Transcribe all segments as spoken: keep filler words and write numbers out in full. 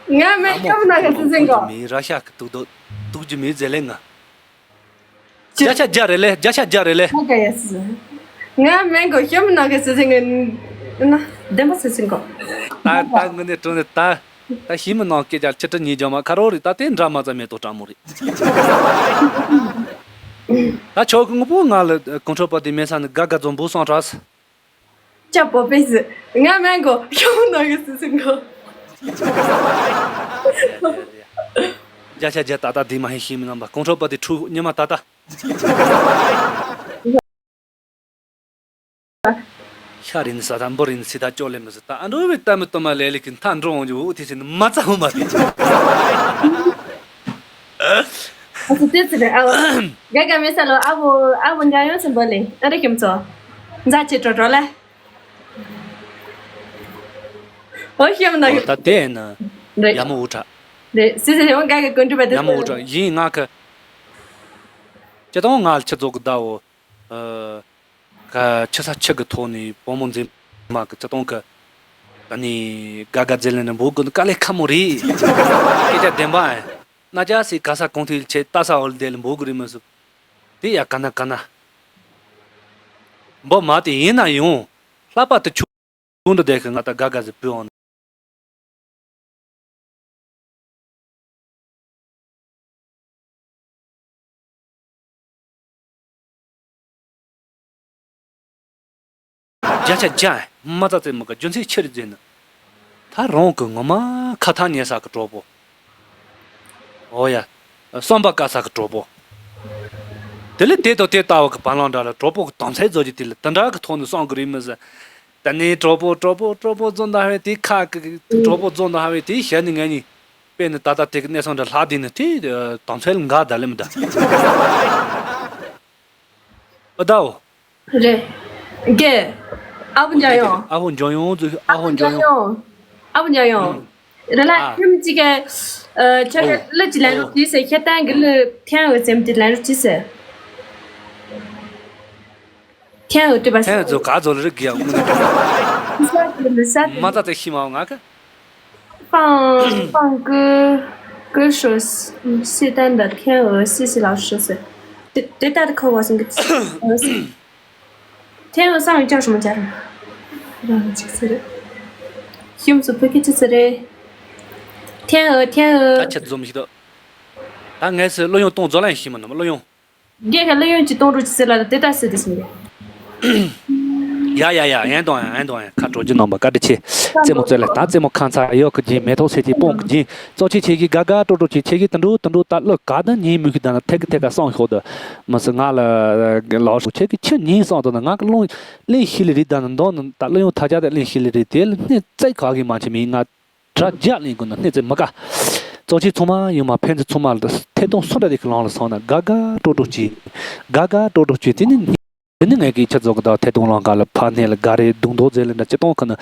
ང་མེད་ཁྱོད་ནང་གི་སྲིད་འཛིན་གོ། མི་ར་ཤ་གི་དུག་དུག་དུག་རྒྱུ་མི་ཟེར་ལེ་ང་། བརྒྱ་ཆ་བརྒྱ་རེད་ལེ། བརྒྱ་ཆ་བརྒྱ་རེད་ལེ། ང་ག་ཡ་སྲིད་འཛིན། ང་མེད་གོ་ཁྱོད་ནང་གི་སྲིད་འཛིན་གི་ན་བདེན་པ་སྲིད་འཛིན་གོ། ད་ད་ངི་ནས་དྲུང་ནས་ད་ད་ཤི་མི་ནང་སྐད་ཆ་ཆི་ཁྲི་ཉིས་བརྒྱ་མ་ཁ་རོག་རེད། ད་དེ་འདྲ་མ་ཙམ་མེད་དོ་དྲང་མོ་རེད། ད་ཆོག་གི་ངོ་པོ་ང་ལ་གོང་ཁྲོ་པ་དེ་མེད་ས་ནི་དགའ་དགའ་ཚོ་འབུ་སོང་དྲགས། ཅག་པོ་པེ་སི། ང་མེན་གོ་ཤོང་ནང་གི་སི་སི་གོ། བརྒྱ་ཆ་བརྒྱ་ད་ལྟ་དེ་མ་ཧེ་ཤེས་མི་རྣམ་པ་གོང་ཁྲོ་པ་དེ་ཁྲུ་ཉི་མ་ད་ལྟ། ཤ་རིན་ས་དང་འབུ་རིན་སི་ད་ཅོ་ལེ་མི་སི་ད་ཨ་འགྲོ་བའི་ལྟ་མི་ལྟོ་མ་ལེ་ལེ་གི་མཐའ་འགྲོ་འོང་རྒྱུ་འུ་ཐི་སི་ནི་མ་ཙ་འུ་མ་དེ། ཨ་ཙི་ཏེ་ཙི་རེད་ཨ། ག་ག་མེ་ས་ལོ་ཨ་བོ་ཨ་བོ་འཇའ་ཡོང་སེམས་པོ་ལེ་ཨ་རེ་ཁྱིམ་ཚོ། མཛའ་ཆེ་ཊོ་ཊོ་ལེ། ཨོ་ཤེམ་ན་ཨོ་ད་དེ་ན་རེད། ཡ་མོ་འུ་ཁྲ། རེད་སི་སི་ཡོང་ག་ག་ཀོན་ཀྲི་བ་དེ་ཡ་མོ་འུ་ཁྲ་ཡིན་ང་ག་ཅི་དང་ང་ལ་ཆི་ཛོ་གི་ད་འོ། ཨ་ག་ཆི་ས་ཆི་གི་ཐོག་ནས་བུ་མོ་འཛིན་མ་གི་ཅི་དང་གི་ད་ནི་ག་ག་ཛེ་ལེ་ནི་འབོ་གི་དཀའ་ལས་ཁ་མོ་རེད། སྐད་ཆ་བདེན་པ་ཨེ། ན་ཅག་སི་ག་ས་གོང་ཐིལ་ཆེ་ལྟ་ས་འོལ་དེ་ལ་འབོ་གི་རེད་མི་སུ། དེ་ཡ་ག་ན་ག་ན། འབོ་མ་དེ་ཡིན་ན་ཡོང་། ལྷག་པར་དུ་ཆུང་འདྲ་བསྡད་གི་ང་ད་དགའ་དགའ་ཟི་བུ་འོང་། བརྒྱ་ཆ་བརྒྱ་མ་རྩ་རྩེ་མོ་ག་རྒྱུ་མཚན་ཆི་རེད་ཟེར་ན། ད་རང་གི་ངོ་མ་ཁ་ཐག་ཉེ་ས་གི་གྲོགས་པོ། ཨོ་ཡ། བསམ་པ་དཀར་ས་གི་གྲོགས་པོ། དེ་ལས་དེ་དང་དེ་ལྟ་བུ་གི་བར་ལམ་འདྲ་ལ་གྲོགས་པོ་གི་དམ་ཚིག་རྫོགས་ཀྱི་དེ་ལ་དེ་འདྲ་གི་ཐོག་ནས་བསམ་གི་རེད་མི་ཟེར། ད་ནི་གྲོགས་པོ་གྲོགས་པོ་གྲོགས་པོ་རྫོགས་འདའ་བས་དེ་ཁ་གི་གྲོགས་པོ་རྫོགས་འདའ་བས་དེ་ཞལ་ནི་ངས་ནི། དཔེ་ནི་ད་ལྟ་དེ་གི་གནས་ཚང་འདྲ་ལྷག་དེ་ནི་དེ་དམ་ཚིག་ལ་འགའ་ད་ལེ་མི་ད། ཨོ་ད་འོ། རེད། རྒན། ཨ་བུ་འཇམ་དབྱངས། ཨ་བུ་འཇམ་དབྱངས་ཚོ་ཨ་བུ་འཇམ་དབྱངས། ཨ་བུ་འཇམ་དབྱངས། རེད་ལ་ཨ། ཁྱིམ་གཅིག་གི་ཨ་ཁྱེད་ཨོ། ཀྱི་ལུ་ཅི་ལན་རོགས་ཨོ། བྲིས་ཟེར་ཁྱེད་བསྟན་གི་ལུ་ཐན་འོད་ཙམ་དེ་ལན་རོགས་བྲིས་ཟེར། ཐན་འོད་བྲིས་པ་ཐན་ཟེར། ཚོ་ག་ཚོ་ལ་རིག་གི་ཡ་དངོས་གནས། ས་དེ་ལུ་ས་དེ་མ་ལུ་ཙ་ཙེ་ཤི་མ་འོང་ང་གི།放放歌歌手谢谢丹的天鹅，谢谢老师。对对，大的客户是那个天鹅。天鹅上一叫什么家人？让我记起来。胸子不给记起来。天鹅，天鹅。ད་ཆ་འཛོམས་ཤིག་ཏོ། ད་ངས་སུ་བློ་ཡོང་གཏོང་རྫོགས་ལ་ཡིན་ཤི་མ་ནོ་བློ་ཡོང་། རྒན་ཁ་ལ་ཡོན་གྱི་གཏོང་རོགས་ཀྱི་ཟེར་ལ་དེ་ལྟར་ཟེར་དེ་སོང་། ཡ་ཡ་ཡ་ཡན་དང་ཡ་ཡན་དང་ཡ་ཁ་དྲོ་རྒྱུ་ནང་པ་བཀའ་དྲིན་ཆེ། རྩེད་མོ་རྩེ་ལ་ད་རྩེད་མོ་ཁང་ཚ་གཡོག་གི་རྒྱུན་མེ་ཏོག་སེར་གྱི་སྤོང་གི་རྒྱུན་གཙོ་ཆེ་ཆེ་གི་དགའ་དགའ་སྤྲོ་སྤྲོ་ཆེ་ཆེ་གི་དུད་འགྲོ་དུད་འགྲོ་ད་བློ་ག་ད་ཉིན་མུ་གི་ད་ན་ཐད་གི་ཐད་ག་སང་ཤོག་ད་མི་སི་ང་ལ་ལོ་ཤོག་ཆེ་གི་ཆི་ཉིན་སང་ད་ན་ང་གི་ལུང་ལིན་ཤི་ལི་རི་ད་ན་མདོ་ན་ད་བློ་ཡོང་ཐ་ཅག་ད་ལིན་ཤི་ལི་རི་དེ་ལ་སྣེ་རྩེ་ག་གི་མ་ཆེ་མི་ང་དྲ་རྒྱ་གླིང་དགོན་ན་སྣེ་རྩེ་མི་དགའ། གཙོ་ཆེ་ཚང་མ་ཡོང་མ་ཕན་ཚུན་ཚང་མ་ལ་ཐད་གཏོང་སུ་འདྲ་དེ་གི་ལང་ལ་སོང་ན་དགའ་དགའ་སྤྲོ་སྤྲོ་བྱེད། དགའ་དགའ་སྤྲོ་སྤྲོ་བྱེད་དེ་ནི། དེ་ནི་ངས་ཀྱི་ཆ་ཚོགས་ཀྱི་དག་ཐད་གཏོང་ལང་ག་ལ་ཕ་ནས་ལ་དགའ་རེ་རྡུང་རྡོག་རྫས་ལ་འདྲ་སྤྱི་གཏོང་ཁ་ན།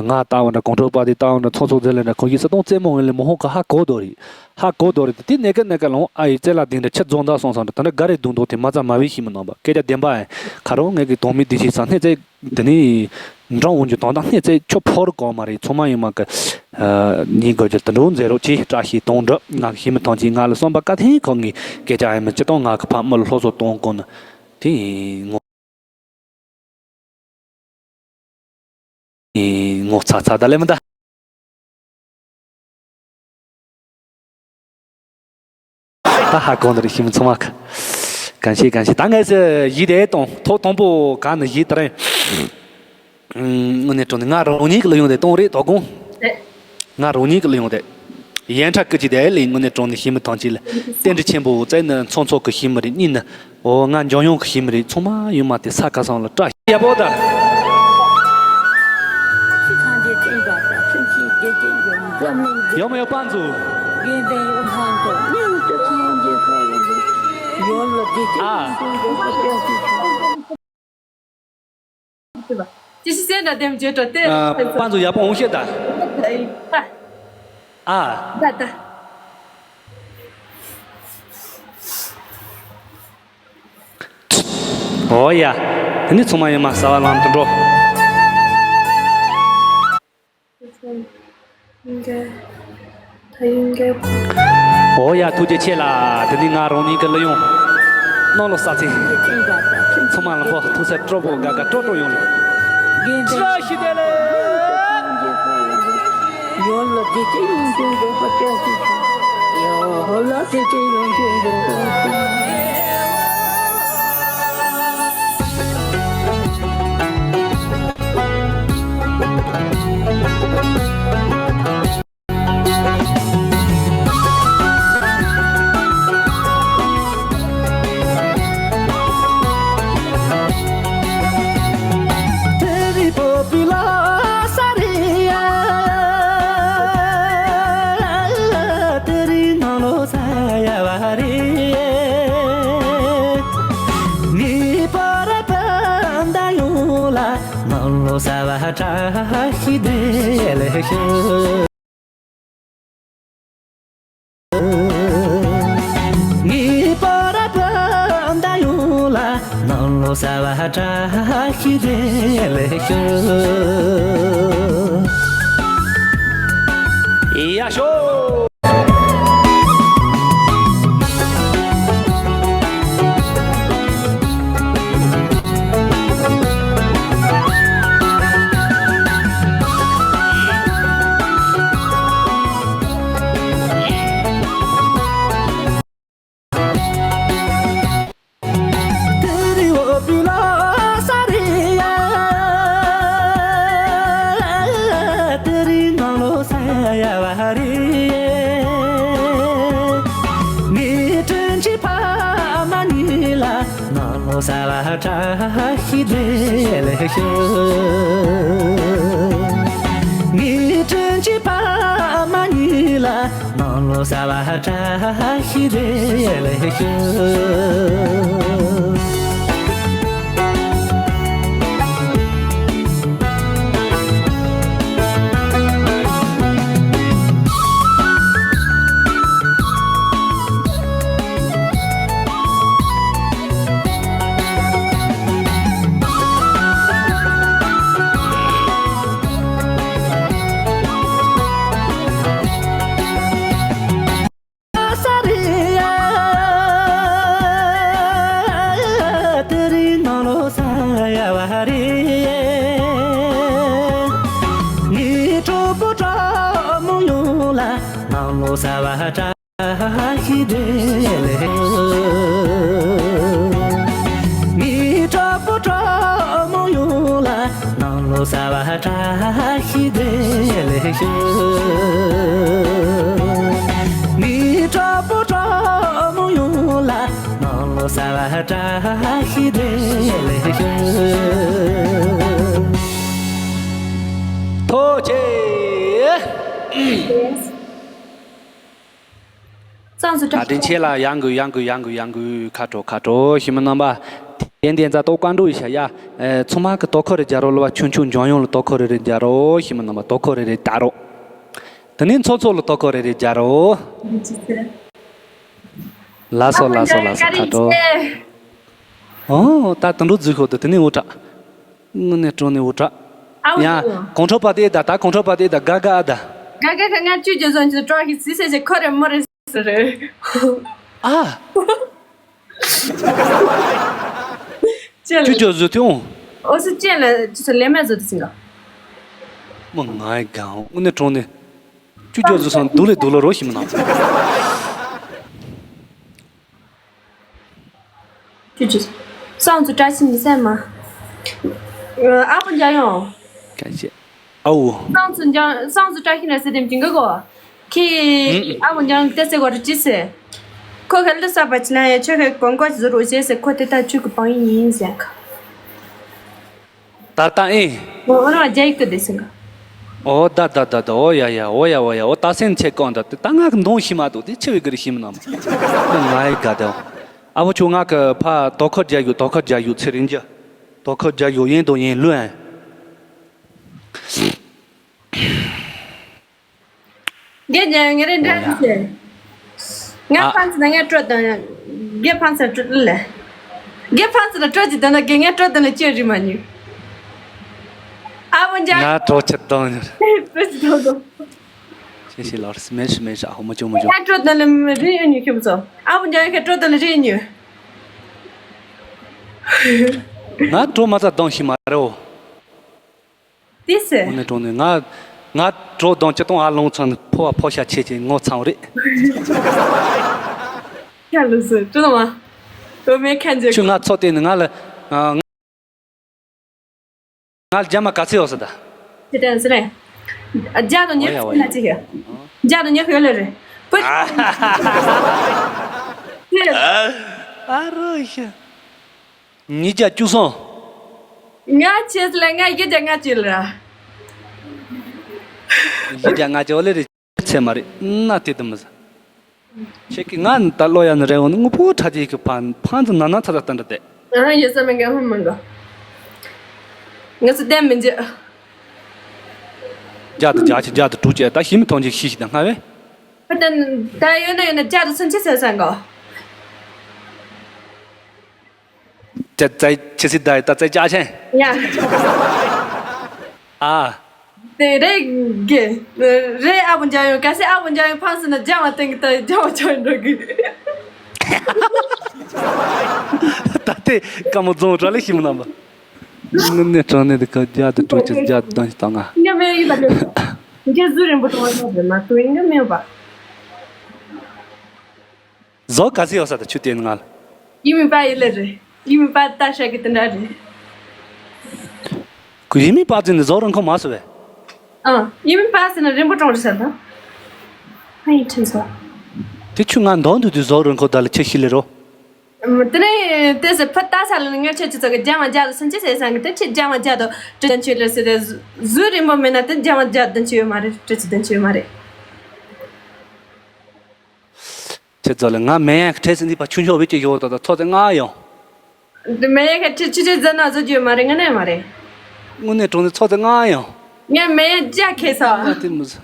ང་ལྟ་བ་འདྲ་གོང་ཁྲོ་པ་དེ་ལྟ་བ་འདྲ་ཚོགས་ཚོགས་རྫས་ལ་འདྲ་ཁོང་གིས་སུ་གཏོང་རྩེད་མོ་ངན་ལས་མོ་ཧོ་ག་ཧ་གོ་དོ་རེད། ཧ་གོ་དོ་རེད་དེ་ནས་ཀ་ནས་ཀ་ལོང་ཨ་ཡི་རྩེ་ལ་དེ་འདྲ་ཆ་རྫོང་བདག་སོང་སང་འདྲ་ད་འདྲ་དགའ་རེ་རྡུང་རྡོག་དེ་མ་རྩ་མ་བའི་ཤི་མི་ནང་པ་སྐད་ཆ་བདེན་པ་ཨེ། ཁ་རོག་ངས་ཀྱི་དོང་མི་དེ་ཤི་ས་སྣེ་རྩེ། དེ་ནི། འབྲང་འོང་རྒྱུ་དང་དང་སྣེ་རྩེ་ཁྱོད་ཕོར་གོ་མ་རེད་ཚང་མ་ཡིན་མ་གི། ཉིན་དགོས་རྒྱུ་དུད་འགྲོ་མཛེས་རོགས་ཀྱིས་བཀྲ་ཤིས་གཏོང་འགྲུབ་ང་གི་ཤི་མི་ཐང་ཅིག་ང་ལ་བསམ་པ་བཀའ་ཐེངས་ཁོ་ངའི་སྐད་ཆ་ཡིན་མི་སྤྱི་གཏོང་ང་གི་ཕ་མི་ལ་སློབ་གསོ་གཏོང་དགོས་ནི། དེ་ངོ་ངོ་ཚ་ཚ་ད་ལེ་མི་ད། ད་ཧ་གོ་འདི་རེད་ཤི་མི་ཚང་མ་ག་གན་ཤེས་གན་ཤེས་ད་ངས་ཡི་དེ་གཏོང་ཐོག་དང་པོ་ག་ནི་ཡི་ད་རེད། དངོས་གནས་དྲང་ནས་ང་རང་ཉིད་ཀྱི་ལ་ཡོང་དེ་གཏོང་རེད་དོ་དགོང་། ང་རང་ཉིད་ཀྱི་ལ་ཡོང་དེ། ཡན་ཁྲ་ཀི་ཅི་དེ་ལས་དངོས་གནས་དྲང་ནས་ཤི་མི་ཐང་ཅིག་ལ། རྟེན་འབྲེལ་ཆེན་པོ་བཙལ་ནི་ཚོང་ཚོགས་ཀྱི་ཤི་མི་རེད་གཉིས་ནི། འོ་ང་འཇམ་དབྱངས་ཀྱི་ཤི་མི་རེད་ཚང་མ་ཡོད་མ་དེ་ས་ཁ་སང་ལ་བཀྲ་ཤིས་ཡག་པོ་ད། ཡོད་མ་ཡོད་པ་མཛོ། ཨ། ཅི་ཞིག་སེམས་ལ་དེམ་བརྗོད་འགྲོ་དེ། ཨ། པ་ཚོ་ཡག་པོ་འོང་ཤེས་ད། ཨ། ད་ད། ཨོ་ཡ། དེ་ནི་ཚང་མ་ཡིན་མ་ཟ་བ་ལམ་དུ་འགྲོ། འདི། འོ་ཡ། ཐུགས་རྗེ་ཆེ་ལ། དེ་ནི་ང་རང་ཉིད་ཀྱི་གླུ་དབྱངས་ནང་ལོ་ས་ཚིགས། ཚང་མ་ལ་ཕོ་ཐུགས་སེམས་སྤྲོ་པོ་དགའ་དགའ་སྤྲོ་སྤྲོ་ཡོང་ལ། བཀྲ་ཤིས་བདེ་ལེགས། ཡོད་ལ་བདེ་སྐྱིད་ཡོང་ཆེན་པོ་བཀྲ་ཤིས་ཆེ། ཡོད་ལ་བདེ་སྐྱིད་ཡོང་ཆེན་པོ། ངེས་པར་སྤུན་ཟླ་ཡོངས་ལ་གནམ་ལོ་གསར་པ་བཀྲ་ཤིས་བདེ་ལེགས་ཞུ། ཡ་ཤོ། ལོ་གསར་པ་བཀྲ་ཤིས་བདེ་ལེགས་ཞུ། ངེད་དྲིན་ཆེན་ཕ་མ་གཉིས་ལ་གནམ་ལོ་གསར་པ་བཀྲ་ཤིས་བདེ་ལེགས་ཞུ། གནམ་ལོ་གསར་པ་བཀྲ་ཤིས་བདེ་ལེགས། མི་གྲོགས་པོ་གྲོགས་མོ་ཡོངས་ལ་གནམ་ལོ་གསར་པ་བཀྲ་ཤིས་བདེ་ལེགས་ཞུ། མི་གྲོགས་པོ་གྲོགས་མོ་ཡོངས་ལ་གནམ་ལོ་གསར་པ་བཀྲ་ཤིས་བདེ་ལེགས་ཞུ། ཐུགས་རྗེ་ཆེ། བསམ་སུ་བཀྲ་ཤིས། བཀའ་དྲིན་ཆེ་ལ། ཡང་དགོས་ཡང་དགོས་ཡང་དགོས་ཡང་དགོས། ཁ་དྲོ་ཁ་དྲོ་ཞི་མི་རྣམ་པ། དེ་འདི་ཛ་ཏོག་བཀའ་འགྲོ་ཡི་ཤ་ཡ། ཚང་མ་གི་དོ་ཁུར་རེ་རྒྱག་རོགས། ལ་བ་ཆུང་ཆུང་འཇོན་ཡོང་ལ་དོ་ཁུར་རེ་རེ་རྒྱག་རོགས། ཞི་མི་རྣམ་པ་དོ་ཁུར་རེ་རེ་རྒྱག་རོགས། དེ་ནས་ཚོ་ཚོ་ལ་དོ་ཁུར་རེ་རེ་རྒྱག་རོགས། ལགས་སོ་ལགས་སོ་ལགས་སོ། ཁ་དྲོ། ཨོ་ད་དུད་འགྲོ་རྫི་ཤོག་ཏུ་དེ་ནས་འུ་དྲག་དངོས་གནས་དྲང་གནས་འུ་དྲག་ཨ་ཡ། གོང་ཁྲོ་པ་དེ་ད་ད་གོང་ཁྲོ་པ་དེ་ད་དགའ་དགའ་ཨ་ད། དགའ་དགའ་ཁ་ང་བཅུ་བརྒྱ་བཟོ་ནས་ཀྲོག་གི་ཟི་སེ་ཟེ་ཁོ་རེ་མོ་རེ་ཟེ་རེ། ཨ། ཅེ་ལ། བཅུ་བརྒྱ་བཟོ་ཐུང་། ཨོ་སི་ཅེ་ལ་ཅི་སོ་ལེ་མ་བཟོ་དུ་སིང་ག་མོ་ང་ཡི་གང་དངོས་གནས་དྲང་གནས། བཅུ་བརྒྱ་བཟོ་སོང་དུ་ལེ་དུ་ལོ་རོ་ཞིམ་ནང་། ཅུ་ཅུ། སང་ཚུ་བཀྲ་ཤིས་མི་སེམས་མ། ཨ་ཁུ་འཇའ་ཡོང་། བཀྲ་ཤིས། ཨའུ། སང་ཚུ་འཇའ་སང་ཚུ་བཀྲ་ཤིས་ན་སེ་དེམ་ཅིང་གི་གོ། ཁི། ཨ་ཁུ་འཇའ་ཡོང་ཏེ་སེ་གོ་རུ་ཅི་སེ། ཁོ་ཁ་ལི་ས་པ་ཅི་ན་ཡ་ཆོ་ཁ་གོང་གོ་ཟུ་རུ་ཅེ་སེ་ཁོ་ཏེ་ད་ཆུ་གི་པང་ཡིན་ཟེ་ཁ། ད་ལྟ་ཨེ། འོ་རང་རྒྱ་ཡིག་ཏུ་བསྡད་སོང་ག་འོ་ད་ད་ད་ད་འོ་ཡ་ཡ་འོ་ཡ་འོ་ཡ་འོ་ད་སེམས་ཆེ་གང་ད་དེ་ད་ང་གི་འདོང་ཤི་མ་འདུག་དེ་ཆེ་བའི་གི་རི་ཤི་མི་ནམ། ང་ཡི་ག་དེ་ཨ་བོ་ཆུ་ང་གི་ཕ་དོ་ཁུར་རྒྱ་ཡུ་དོ་ཁུར་རྒྱ་ཡུ་ཚེ་རིང་རྒྱ་དོ་ཁུར་རྒྱ་ཡུ་ཡིན་དོ་ཡིན་ལུས་ཨན། རྒྱལ་རྒྱལ་ངེ་རེ་འདྲ་ཨོ་ཡ། ཟེར། ང་ཨ། ཕན་ཚུན་ང་སྤྲོད་དང་། རྒྱལ་ཕན་ཚུན་སྤྲོད་ལ། རྒྱལ་ཕན་ཚུན་ལ་སྤྲོད་ཀྱི་དང་ན་རྒྱལ་ངས་སྤྲོད་དང་ལ་ཅི་རི་མ་ཉུ། ཨ་བོ་འཇའ། ང་གྲོགས་ཆེ་དང་ཉུ། སྤྲོད་ཀྱི་དང་དང་། ཡེ་ཤེས་ལགས་རེད། མེད་ཤི་མེད་ཤ་ཧོ་མོ་ཅུང་མོ་ཅུང་། ཡ་སྤྲོ་དོན་ལ་རེ་ཡོད་ཉོ་ཁྱོད་ཚོ། ཨ་བུ་འཇམ་ཡོན་ཁྱོད་སྤྲོ་དོན་ལ་རེ་ཡོད་ཉོ། ང་སྤྲོ་མ་ཚ་གདོང་ཤི་མ་རེད་འོ། དེ་ཟེར། དངོས་གནས་དྲང་གནས་ང་ང་སྤྲོ་གདོང་སྤྱི་སྟོང་ཨ་ལོང་ཚང་ཕོ་བ་ཕོ་ཤ་ཆེ་ཆེ་ངོ་ཚང་རེད། ཡ་ལུ་ཟེར་སྤྲོ་མ། འོ་མེད་ཁན་ཅིག་ཁྱོད་ང་ཚོ་བལྟས་ནས་ང་ལ་ང་ང་ལ་རྒྱ་མ་ག་ཚད་ཡོད་ཟེར་ད། ཅི་དྲན་ཟེར་རེད། རྒྱ་དང་ཉེར་ཚན་ལ་ཅི་ཡོད། རྒྱ་དང་ཉེར་ཡོད་ལེ་རེད། པུ། ཨ་རོ་ཤ། ཉིས་བརྒྱ་བཅུ་གསུམ། ང་ཆེས་ལ་ང་བཞི་བརྒྱ་ལྔ་བཅུ་ལ། བཞི་བརྒྱ་ལྔ་བཅུ་ལེ་རེད། ཚད་མ་རེད་ན་དེ་དུ་མི་ཟ། ཁྱེད་ཀྱིས་ང་ད་ལོ་ཡ་ནི་རེ་འོ་ནི་དངོས་པོ་ཁྲ་ཅིག་གི་ཕན་ཕན་ཚུན་ན་ན་ཚ་ཚ་བསྟན་འདྲ་དེ། ཨ་ཡོད་ས་མེད་ག་ཧུམ་མང་ག་ང་ཚོ་བསྟན་མི་འཇོག་བརྒྱ་དང་བརྒྱ་ཆ་བརྒྱ་དང་དྲུག་ཅུ་ད་ཤི་མི་ཐོན་ཅིག་ཤི་ཤི་ད་སྔ་བས། ད་ད་ཡོད་ན་ཡོད་ན་བརྒྱ་དང་སུམ་ཅུ་ཟེར་ས་གོ་ཅ་ཙའི་ཆི་སི་ད་ད་ཙའི་ཅ་ཆེན། ཡ། ཨ། དེ་རེད་གི། རེད་ཨ་བུ་འཇམ་ཡོན་གལ་སྲིད་ཨ་བུ་འཇམ་ཡོན་ཕངས་སོང་ན་རྒྱ་མ་སྟེང་གི་ད་རྒྱ་མ་ཆོག་འགྲོ་གི། ད་ལྟའི་ཀ་མོ་རྫོང་གྲ་ལས་ཤི་མི་ནམ་པ། དངོས་གནས་དྲང་གནས་དེ་ཁ་བརྒྱ་དང་དྲུག་ཅུ་བརྒྱ་དང་བདུན་ཅུ་དང་ལྔ། ངས་མེད་ཡིན་པ་ལས། ངས་ཟུར་རིང་པོ་གཏོང་བ་ཐོག་རེད་མ་གཏོགས་ཡིན་གི་མེད་པ། ཟོག་ག་ཚོད་ཡོད་ས་དང་ཆུ་དེ་ནང་ལ། ཡིན་མིན་པ་ཡིན་ལེ་རེད། ཡིན་མིན་པ་ལྟ་ཤ་གི་དེ་འདྲ་རེད། ཁོ་ཡིན་མིན་པ་ཚོ་ནི་ཟོག་རིན་གོང་མ་སོ་བས། ཨ། ཡིན་མིན་པ་ཟེར་ན་རིན་པོ་གྲོང་རེད་ས་དང་། ཨ་ཡིན་ཁྲིན་ཚོ། དེ་ཆུ་ང་འདོན་དུ་དུ་ཟོག་རིན་གོང་ད་ལ་ཆེ་ཤི་ལེ་རོ། དེ་ནས་དེ་ཟེར་ཕུ་ལྟ་ས་ལ་ངས་ཁྱེད་ཀྱི་ཚོ་གི་རྒྱ་མ་རྒྱ་དང་སུམ་ཅུ་ཟེར་སང་གི་དེ་ཆེ་རྒྱ་མ་རྒྱ་དང་དྲི་དང་ཆོས་ལེ་ཟེར་ཏེ་ཟུ་རིན་པོ་མེད་ན་དེ་རྒྱ་མ་རྒྱ་དང་ཆོས་ཡོད་མ་རེད་དྲི་ཆུ་དང་ཆོས་ཡོད་མ་རེད། ཁྱེད་ཚོ་ལ་ང་མེ་ཡང་ཁྲེ་སི་འདི་པ་ཆུང་ཆོག་བེད་ཀྱི་ཡོད་ད་ད་ཚོ་དེ་ང་ཡོང་། འདི་མེ་ཡང་ཁ་ཁྲེ་ཆུ་ཆུ་ཟ་ན་བཟོ་རྒྱུ་མ་རེད་ང་ནས་མ་རེད། དངོས་གནས་དྲང་གནས་ཚོ་དེ་ང་ཡོང་། ངས་མེ་ཡང་རྒྱ་ཁེ་ས། ང་དེ་མི་ཟ།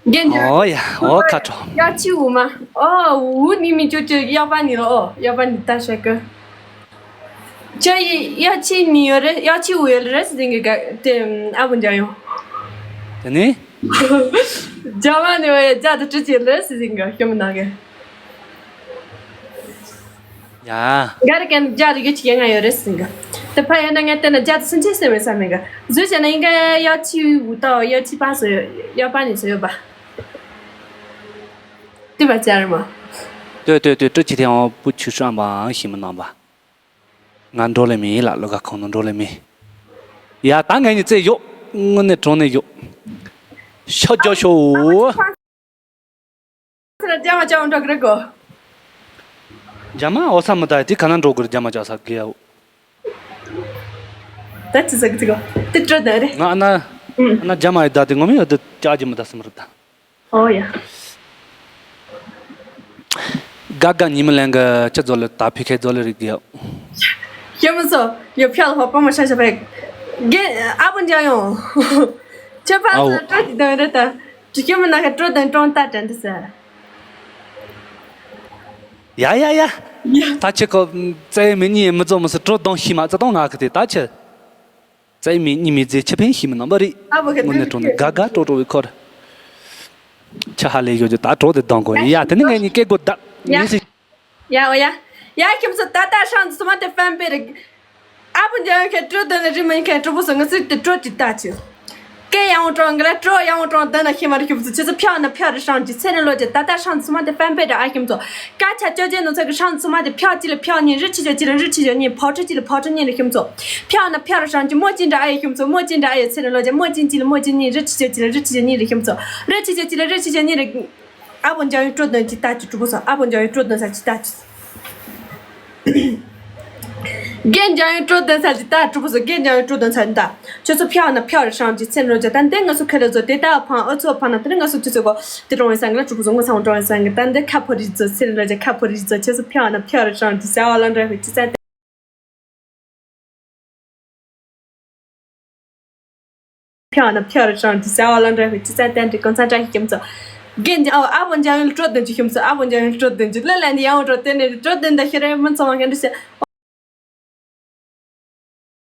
རྒན་རྒྱ། ཨོ་ཡ་ཨོ་ཁ་དྲོ། ཡ་ཆི་འུ་མ། ཨོ་འུ་ནི་མི་ཅོ་ཅོ་ཡག་པ་ནི་ལ་ཨོ་ཡག་པ་ནི་ད་ཤ་ཀ་ཅ་ཡི་ཡ་ཆི་ནི་ཡོད་རེད་ཡ་ཆི་འུ་ཡོད་རེད་ཟེར་ཟིན་གི་ག་དེ་ཨ་བུ་འཇམ་ཡོང་། དེ་ནི། རྒྱ་མ་ནི་བ་ཡ་རྒྱ་དུ་ཀྲི་ཅི་རེད་ཟེར་ཟིན་གི་ཤོ་མི་ནང་གི་ཡ། ག་རེ་ཀན་རྒྱ་རི་གི་ཅི་ཡ་ང་ཡོད་རེད་ཟིན་གི་དེ་ཕ་ཡ་ན་ང་དེ་ན་རྒྱ་དུ་སུན་ཆེ་སེ་མེ་ས་མེ་གི་ཟུ་ཅ་ན་ཡིན་ག་ཡ་ཆི་འུ་ཏོ་ཡ་ཆི་པ་སོ་ཡ་པ་ནི་སོ་ཡོད་པ། དེ་བ་ཅར་མ། ལྟོས་ལྟོས་ལྟོས་ཀྲི་ཅི་དེ་ཨང་པུ་ཆུ་ཧྲམ་པའང་ཤི་མི་ནང་པ། ང་འགྲོ་ལེ་མི་ལ་ལོ་ག་ཁོང་ནང་འགྲོ་ལེ་མི། ཡ་ད་ངས་ནི་རྩེ་ཡོད། དངོས་གནས་དྲང་གནས་ཡོད། ཤ་རྒྱ་ཤོ། རྒྱ་མ་ཅང་འགྲོ་གི་རེད་གོ་རྒྱ་མ་འོ་ས་མི་ད་དེ་ག་ན་འགྲོ་གི་རེད་རྒྱ་མ་ཅག་ས་གི་ཡའོ། ད་ཅི་ཟ་གི་ཅི་གོ་དེ་སྤྲོ་ད་རེད། ང་ཨ་ན། ཨ་ན་རྒྱ་མ་ཡི་ད་དེ་ངོ་མི་ཡོད་དེ་ཅག་གི་མི་ད་སི་མི་རེད་ད། ཨོ་ཡ། དགའ་དགའ་ཉི་མ་ལན་གི་ཅི་ཛོ་ལེ་ད་ཕི་ཁེ་ཛོ་ལེ་རིག་གི་ཡོད། ཡོད་མི་ཚོ་ཡོད་ཕྱག་ལ་ཧོ་པ་མ་ཤ་ཤ་བས། རྒན་ཨ་བུ་འཇང་ཡོང་། ཁྱོད་ཕར་ཨའོ། ཚུར་སྤྲོ་གི་དོན་རེད་ད། ཅི་ཁྱོད་མི་ན་ཁ་སྤྲོ་དང་སྤྲོ་ད་དྲན་དུ་ཟེར། ཡ་ཡ་ཡ། ཡ། ད་ཁྱེད་ཁོ་བཙལ་མི་གཉིས་མི་ཚོ་མི་སི་སྤྲོ་གདོང་ཤི་མ་ཙི་གདོང་ང་གི་དེ་ད་ཁྱེད། བཙལ་མི་གཉིས་མི་ཚེ་ཁྱི་ཕན་ཤི་མི་རྣམ་པ་རེད། ཨ་བུ་ག་དངོས་གནས་དྲང་གནས་དགའ་དགའ་སྤྲོ་སྤྲོ་བའི་ཁོར། ཁྱི་ཧ་ལས་ཡོད་རྒྱུ་ད་གྲོགས་དེ་གདོང་གོ་ཡ་དེ་ནི་ངས་ནི་སྐད་གོ་ད་ཡ། ངས་སི། ཡ་འོ་ཡ། ཡ་ཁྱིམ་ཚོ་ད་ལྟ་ཧྲང་ཚོ་མ་དེ་ཕན་པེ་རེད། ཨ་བུ་འཇང་ཡོད་མཁན་སྤྲོ་དོན་ལ་རི་མི་མཁན་གྲོགས་པོ་སོ་ང་ཚོས་དེ་སྤྲོ་ཅིག་ལྟ་ཅིག་སྐད་ཡང་བོ་དྲང་གི་ལ་སྤྲོ་ཡང་བོ་དྲང་དོན་ལ་ཤེས་མ་རེད་ཁྱིམ་ཚོ་ཁྱེད་ཚོ་ཕྱག་ན་ཕྱག་རེ་ཧྲང་ཅིག་ཚེ་རིང་ལོ་ཅིག་ད་ལྟ་ཧྲང་ཚོ་མ་དེ་ཕན་པེ་རེད་ཨ་ཁྱིམ་ཚོ། སྐད་ཆ་ཅོ་ཅན་ནོ་ཚོ་གི་ཧྲང་ཚོ་མ་དེ་ཕྱག་གཅིག་ལ་ཕྱག་གཉིས་རི་ཆི་ཅོ་གཅིག་ལ་རི་ཆི་ཅོ་གཉིས་ཕོ་ཁྲི་གཅིག་ལ་ཕོ་ཁྲི་གཉིས་རེད་ཁྱིམ་ཚོ། ཕྱག་ན་ཕྱག་རེ་ཧྲང་ཅིག་མོ་ཅིག་འདྲ་ཨ་ཡེ་ཁྱིམ་ཚོ་མོ་ཅིག་འདྲ་ཨ་ཡེ་ཚེ་རིང་ལོ་ཅིག་མོ་ཅིག་གཅིག་ལ་མོ་ཅིག་གཉིས་རི་ཆི་ཅོ་གཅིག་ལ་རི་ཆི་ཅོ་གཉིས་རེད་ཁྱིམ་ཚོ། རི་ཆི་ཅོ་གཅིག་ལ་རི་ཆི་ཅོ་གཉིས་རེད། ཨ་བོ་འཇང་ཡོད་སྤྲོ་དོན་གྱི་ལྟ་ཅི་གྲུ་པོ་སོ་ཨ་བོ་འཇང་ཡོད་སྤྲོ་དོན་ས་ཅི་ལྟ་ཅི། རྒན་འཇང་ཡོད་སྤྲོ་དོན་ས་ཅི་ལྟ་གྲུ་པོ་སོ་རྒན་འཇང་ཡོད་སྤྲོ་དོན་ས་ཅི་ལྟ། ཁྱོད་ཚོ་ཕྱག་ན་ཕྱག་རེ་ཧྲང་ཅི་ཚེ་རིང་ལོ་ཅི་ད་འདི་ང་ཚོ་ཁ་ལ་ཚོ་དེ་ལྟ་ཕང་ཨ་ཚོ་ཕང་ན་དེ་རིང་ང་ཚོ་ཅི་ཚོ་གོ་དེ་གྲོང་བའི་སང་གི་ལ་གྲུ་པོ་སོ་ངོ་སང་གྲོང་བའི་སང་གི་ད་འདི་ཁ་ཕོ་རི་ཚོ་ཚེ་རིང་ལོ་ཅི་ཁ་ཕོ་རི་ཚོ་ཁྱོད་ཚོ་ཕྱག་ན་ཕྱག་རེ་ཧྲང་ཅི་བྱ་བ་ལ་འདྲ་ཧུ་ཅི་ཚ་དེ། ཕྱག་ན་ཕྱག་རེ་ཧྲང་ཅི་བྱ་བ་ལ་འདྲ་ཧུ་ཅི་ཚ་དེ་འདྲི་གང་ཚ་འདྲ་ཧི་ཁྱིམ་ཚོ། རྒན་འཇང་ཨ་བོ་འཇང་ཡོད་སྤྲོ་དོན་གྱི་ཁྱིམ་ཚོ་ཨ་བོ་འཇང་ཡོད་སྤྲོ་དོན་གྱི་ལ་ལ་འདི་ཡང་སྤྲོ་དོན་ནི་སྤྲོ་དོན་ད་ཤི་རེ་མི་ཚང་མ་ག་འདྲི་ཤི།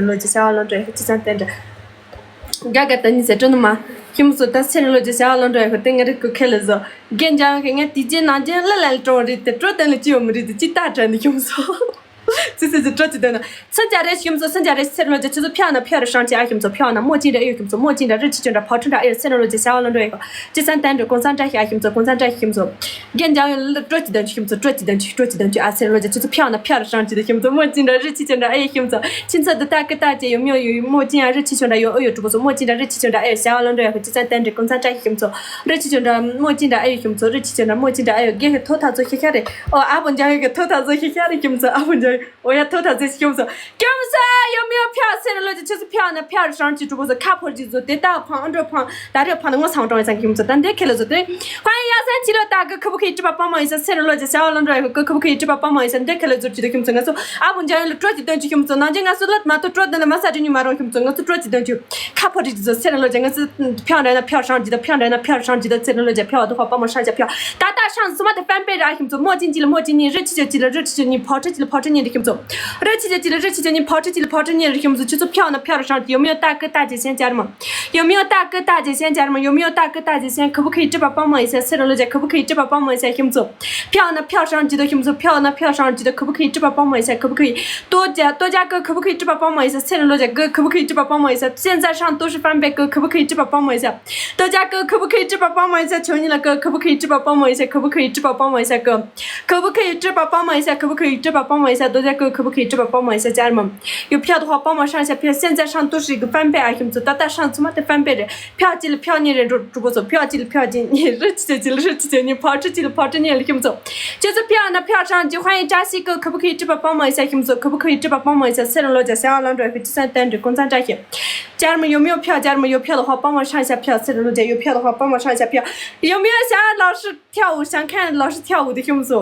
རུ་ལོ་ཅིག་བྱ་བ་ལོན་འགྲོ་ཡ་ཅི་ཙང་བསྟན་འདྲ། དགའ་དགའ་ད་ནི་ཟེར་སྤྲོ་ནི་མ། ཁྱིམ་སོ་ད་ཚེ་རིང་ལོ་ཅིག་བྱ་བ་ལོན་འགྲོ་ཡ་ཁོ་དེ་ང་རིག་གི་ཁེ་ལ་བཟོ། རྒན་འཇམ་ཡང་ཁེ་ངས་དེ་རྗེས་ནང་རྒྱུན་ལ་ལ་ལ་གྲོང་རེད་དེ་སྤྲོ་དེ་ལ་ཅི་ཡོད་མི་རེད་དེ་ཅི་ལྟ་དྲན་ནི་ཁྱིམ་སོ། ཙི་ཙི་ཙི་སྤྲོ་ཅི་དོན་ན། སུན་ཅ་རེ་ཁྱིམ་སོ་སུན་ཅ་རེ་ཚེ་རིང་ལོ་ཅིག་ཁྱོད་ཚོ་ཕྱག་ན་ཕྱག་རུ་ཧྲང་ཅི་ཨ་ཁྱིམ་སོ་ཕྱག་ན་མོ་ཅི་འདྲ་ཨེ་ཡོད་ཁྱིམ་སོ་མོ་ཅི་འདྲ་རི་ཅི་ཅོ་འདྲ་བ་ཁྲུན་འདྲ་ཨེ་ཡོད་ཚེ་རིང་ལོ་ཅིག་བྱ་བ་ལོན་འགྲོ་ཡ་ཁོ། ཅི་ཙང་བསྟན་འགྲོ་གོང་ཚང་བཀྲ་ཤིས་ཨ་ཁྱིམ་ཚོ་གོང་ཚང་བཀྲ་ཤིས་ཁྱིམ་ཚོ། རྒན་འཇམ་ཡང་ལ་སྤྲོ་ཅི་དོན་ཅི་ཁྱིམ་ཚོ་སྤྲོ་ཅི་དོན་ཅི་སྤྲོ་ཅི་དོན་ཅི་ཨ་ཚེ་རིང་ལོ་ཅིག་ཁྱོད་ཚོ་ཕྱག་ན་ཕྱག་རུ་ཧྲང་ཅི་དོ་ཁྱིམ་ཚོ་མོ་ཅི་འདྲ་རི་ཅི་ཅོ་འདྲ་ཨེ་ཡོད་ཁྱིམ་ཚོ། ཁྱིམ་ཚོ་འདི་ལྟ་སྐུ་ལྟ་ཅེ་ཡོད་མི་ཡོད་ཡོད་མོ་ཅི་ཡང་རི་ཅི་ཅོ་འདྲ་ཡོད་ཨེ་ཡོད་གྲུ་པོ་ཚོ་མོ་ཅི་འདྲ་རི་ཅི་ཅོ་འདྲ་ཨེ་ཡོད་བྱ་བ་ལོན་འགྲོ་ཡ་ཁོ། ཅི་ཙང་བསྟན་འགྲོ་གོང་ཚང་བཀྲ་ཤིས་ཁྱིམ་ཚོ་རི་ཅི་ཅོ་འདྲ་མོ་ཅི་འདྲ་ཨེ་ཡོད་ཁྱིམ་ཚོ་རི་ཅི་ཅོ་འདྲ་མོ་ཅི་འདྲ་ཨེ་ཡོད། རྒན་ཁེ་ཐོ་ཐག་ཚོ་ཤེ་ཤ་རེད། ཨོ་ཨ་བོ་འཇམ་ཡང་ཁེ་ཐོ་ཐག་ཚོ་ཤེ་ཤ་རེད་ཁྱིམ་ཚོ་ཨ་བོ་འཇམ་ཡང་། འོ་ཡ་ཐོ་ཐག་ཚེ་ཁྱིམ་སོ། ཁྱིམ་སོ་ཡོད་མི་ཡོད་ཕྱག་ཚེ་རིང་ལོ་ཅིག་ཁྱོད་ཚོ་ཕྱག་ན་ཕྱག་རུ་ཧྲང་ཅི་གྲུ་པོ་ཚོ་ཁ་ཕོར་ཅི་ཚོ་དེ་ལྟ་ཕང་ཨ་འགྲོ་ཕང་ད་རེ་ཕང་ན་ངོ་སང་འགྲོ་ཡ་ཚང་ཁྱིམ་སོ་ད་འདི་ཁེ་ལ་ཚོ་དེ། ཁ་ཡ་ཡ་སན་ཅི་ལོ་ད་གི་ཁུ་བུ་ཁེ་ཡི་ཀྲི་པ་པང་མ་ཡིན་ས་ཚེ་རིང་ལོ་ཅིག་བྱ་བ་ལོན་འགྲོ་ཡ་གི་ཁུ་བུ་ཁེ་ཡི་ཀྲི་པ་པང་མ་ཡིན་ས་འདི་ཁེ་ལ་ཚོ་ཅི་དོ་ཁྱིམ་སོ་ང་ཚོ་ཨ་བུ་འཇམ་ཡང་ལ་སྤྲོ་ཅི་དོན་ཅི་ཁྱིམ་སོ་ནང་ཅི་ང་ཚོ་ལོད་མ་ཐུ་སྤྲོ་དོན་ལ་མ་ས་ཅི་ཉུ་མ་རོང་ཁྱིམ་སོ་ང་ཚོ་སྤྲོ་ཅི་དོན་ཅི། ཁ་ཕོ་རི་ཅི་ཚོ་ཚེ་རིང་ལོ་ཅིག་ང་ཚོ་ཕྱག་འདྲ་ན་ཕྱག་ཧྲང་ཅི་དང་ཕྱག་འདྲ་ན་ཕྱག་ཧྲང་ཅི་དང་ཚེ་རིང་ལོ་ཅིག་ཕྱག་དུ་ཧོ་པ་མོ་ཧྲང་ཅི་ཕྱག་ད་ད་ཧྲང་སུ་མ་དེ་ཕན་པེ་ར་ཁྱིམ་ཚོ་མོ་ཅི་ཅི་ལ་མོ་ཅི་ཉི་རི་ཅི་ཅི་ཅི་ལ་རི་ཅི་ཅི་ཉི་ཕོ་ཁྲི་ཅི་ལ་ཕོ་ཁྲི་ཉི་རི་ཁྱིམ་ཚོ་རི་ཅི་ཅི་ཅི་ལ་རི་ཅི་ཅི་ཉི་ཕོ་ཁྲི་ཅི་ལ་ཕོ་ཁྲི་ཉི་རི་ཁྱིམ་ཚོ་ཁྱི་ཚོ་ཕྱག་ན་ཕྱག་ཧྲང་ཅི་ཡོད་མི་ཡོད་ད་ཀི་ད་ཅི་སེན་ཅར་མ་ཡོད་མི་ཡོད་ད་ཀི་ད་ཅི་སེན་ཅར་མ་ཡོད་མི་ཡོད་ད་ཀི་ད་ཅི་སེན་ཁུ་བུ་ཁི་ཀྲི་པ་པང་མ་ཡིན་ས་ཚེ་རིང་ལོ་ཅིག་ཁུ་བུ་ཁི་ཀྲི་པ་པང་མ་ཡིན་ས་ཁྱིམ་ཚོ་ཕྱག་ན་ཕྱག་ཧྲང་ཅི་དང་ཁྱིམ་ཚོ་ཕྱག་ན་ཕྱག་ཧྲང་ཅི་དང་ཁུ་བུ་ཁི་ཀྲི་པ་པང་མ་ཡིན་ས་ཁུ་བུ་ཁི་ཏོ་ཅ་ཏོ་ཅ་ཀི་ཁུ་བུ་ཁི་ཀྲི་པ་པང་མ་ཡིན་ས་ཚེ་རིང་ལོ་ཅིག་ཀི་ཁུ་བུ་ཁི་ཀྲི་པ་པང་མ་ཡིན་ས་སེན་ཙ་ཧྲང་ཏོ་ཧྲི་ཧྥན་པེ་ཀི་ཁུ་བུ་ཁི་ཀྲི་པ་པང་མ་ཡིན་ས། ཏོ་ཅ་ཀི་ཁུ་བུ་ཁི་ཀྲི་པ་པང་མ་ཡིན་ས་ཆོ་ཉི་ལ་ཀི་ཁུ་བུ་ཁི་ཀྲི་པ་པང་མ་ཡིན་ས་ཁུ་བུ་ཁི་ཀྲི་པ་པང་མ་ཡིན་ས་ཀི། ཁུ་བུ་ཁི་ཀྲི་པ་པང་མ་ཡིན་ས་ཁུ་བུ་ཁི་ཀྲི་པ་པང་མ་ཡིན་ས་ཏོ་ཅ་ཀི་ཁུ་བུ་ཁི་ཀྲི་པ་པང་མ་ཡིན་ས་ཅར་མ། ཡོད་ཕྱག་དུ་ཧོ་པང་མ་ཧྲང་ཤ་ཕྱག་སེན་ཙ་ཧྲང་ཏོ་ཧྲི་གི་ཧྥན་པེ་ཨ་ཁྱིམ་ཚོ་ད་ད་ཧྲང་ཚུ་མ་དེ་ཧྥན་པེ་རེད། ཕྱག་ཅི་ལ་ཕྱག་ཉི་རེ་འགྲོ་གྲུ་པོ་ཚོ་ཕྱག་ཅི་ལ་ཕྱག་ཅི་ཉི་རི་ཅི་ཅི་ལ་རི་ཅི་ཅི་ཉི་ཕོ་ཁྲི་ཅི་ལ་ཕོ་ཁྲི་ཉི་ལ་ཁྱིམ་ཚོ། ཁྱེད་ཚོ་ཕྱག་ན་ཕྱག་ཧྲང་ཅི་ཧ་ཡིན་བཀྲ་ཤིས་ཀི་ཁུ་བུ་ཁི་ཀྲི་པ་པང་མ་ཡིན་ས་ཁྱིམ་ཚོ་ཁུ་བུ་ཁི་ཀྲི་པ་པང་མ་ཡིན་ས་ཚེ་རིང་ལོ་ཅིག་བྱ་བ་ལོན་འགྲོ་ཡ་ཁི་ཅི་ཚང་བསྟན་འགྲོ་གོང་ཚང་བཀྲ་ཤིས། ཅར་མ་ཡོད་མི་ཡོད་ཕྱག་ཅར་མ་ཡོད་ཕྱག་ལ་ཧོ་པང་མ་ཧྲང་ཤ་ཕྱག་ཚེ་རིང་ལོ་ཅིག་ཡོད་ཕྱག་ལ་ཧོ་པང་མ་ཧྲང་ཤ་ཕྱག་ཡོད་མི་ཡོད་ཤ་ལོ་ཧྲི་ཐའུ་ཞང་ཁན་ལོ་ཧྲི་ཐའུ་དེ་ཁྱིམ་སོ།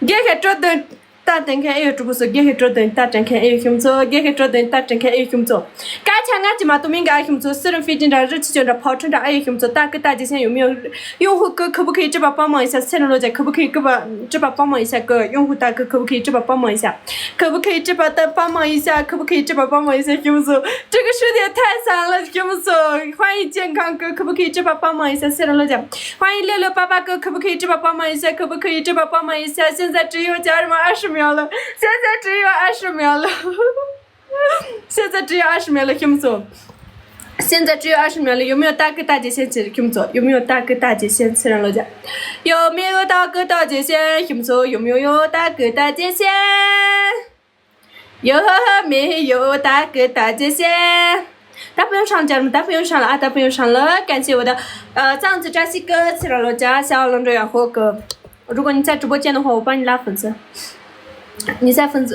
རྒན་ཁེ་སྤྲོ་དོན། ཏ་དྲན་མཁན་ཨེ་ཡོད་གྲུ་པོ་སོ། རྒན་ཁེ་སྤྲོ་དོན་ཏ་དྲན་མཁན་ཨེ་ཡོད་ཁྱིམ་ཚོ། རྒན་ཁེ་སྤྲོ་དོན་ཏ་དྲན་མཁན་ཨེ་ཡོད་ཁྱིམ་ཚོ། སྐད་ཆ་ང་ཅི་མ་གཏོགས་མིང་གི་ཨ་ཁྱིམ་ཚོ་སི་རུ་ཧྥི་ཏིན་འདྲ་རི་ཆི་ཆོ་འདྲ་ཕོ་ཁྲོ་འདྲ་ཨེ་ཡོད་ཁྱིམ་ཚོ། ཏ་ཀི་ཏ་ཅི་སེན་ཡོད་མི་ཡོད། ཡོང་ཧུ་ཀི་ཁུ་བུ་ཁི་ཀྲི་པ་པང་མ་ཡིན་ས་ཚེ་རིང་ལོ་ཅིག་ཁུ་བུ་ཁི་ཀྲི་པ་ཀྲི་པ་པང་མ་ཡིན་ས་ཀི་ཡོང་ཧུ་ཏ་ཀི་ཁུ་བུ་ཁི་ཀྲི་པ་པང་མ་ཡིན་ས། ཁུ་བུ་ཁི་ཀྲི་པ་ཏ་པང་མ་ཡིན་ས་ཁུ་བུ་ཁི་ཀྲི་པ་པང་མ་ཡིན་ས་ཁྱིམ་ཚོ། ཀྲི་ཀི་ཧྲུ་དེ་ཐའི་སང་ལ་ཁྱིམ་ཚོ། ཧ་ཡིན་ཅན་ཁང་ཀི་ཁུ་བུ་ཁི་ཀྲི་པ་པང་མ་ཡིན་ས་ཚེ་རིང་ལོ་ཅིག་ཧ་ཡིན་ལེ་ལོ་པ་པ་ཀི་ཁུ་བུ་ཁི་ཀྲི་པ་པང་མ་ཡིན་ས་ཁུ་བུ་ཁི་ཀྲི་པ་པང་མ་ཡིན་ས་སེན་ཙ་ཀྲི་ཡོ་ཅར་མ་ཨ་ཧྲི་མེ་ལོ། སེན་ཙ་ཀྲི་ཡོ་ཨ་ཧྲི་མེ་ལོ། སེན་ཙ་ཀྲི་ཡོ་ཨ་ཧྲི་མེ་ལོ་ཁྱིམ་ཚོ། སེན་ཙ་ཀྲི་ཡོ་ཨ་ཧྲི་མེ་ལོ་ཡོད་མི་ཡོད་ཏ་ཀི་ཏ་ཅི་སེན་ཚེ་རིང་ཁྱིམ་ཚོ། ཡོད་མི་ཡོད་ཏ་ཀི་ཏ་ཅི་སེན་ཚེ་རིང་ལོ་ཅིག་ཡོད་མི་ཡོད་ཏ་ཀི་ཏ་ཅི་སེན་ཁྱིམ་ཚོ། ཡོད་མི་ཡོད་ཏ་ཀི་ཏ་ཅི་སེན། ཡོད་མི་ཡོད་ད་ཀི་ད་ཅི་སེ། ད་པུ་ཡོང་ཧྲང་ཅར་མ་ད་པུ་ཡོང་ཧྲང་ལ་ཨ་ད་པུ་ཡོང་ཧྲང་ལ་གན་ཆེ་བོ་ད། ཨ་ཙང་ཙི་བཀྲ་ཤིས་ཀི་ཚེ་རིང་ལོ་ཅིག་བྱ་བ་ལོན་འགྲོ་ཡ་ཧོ་ཀི། 如果你在直播间的话，我帮你拉粉丝。你在粉丝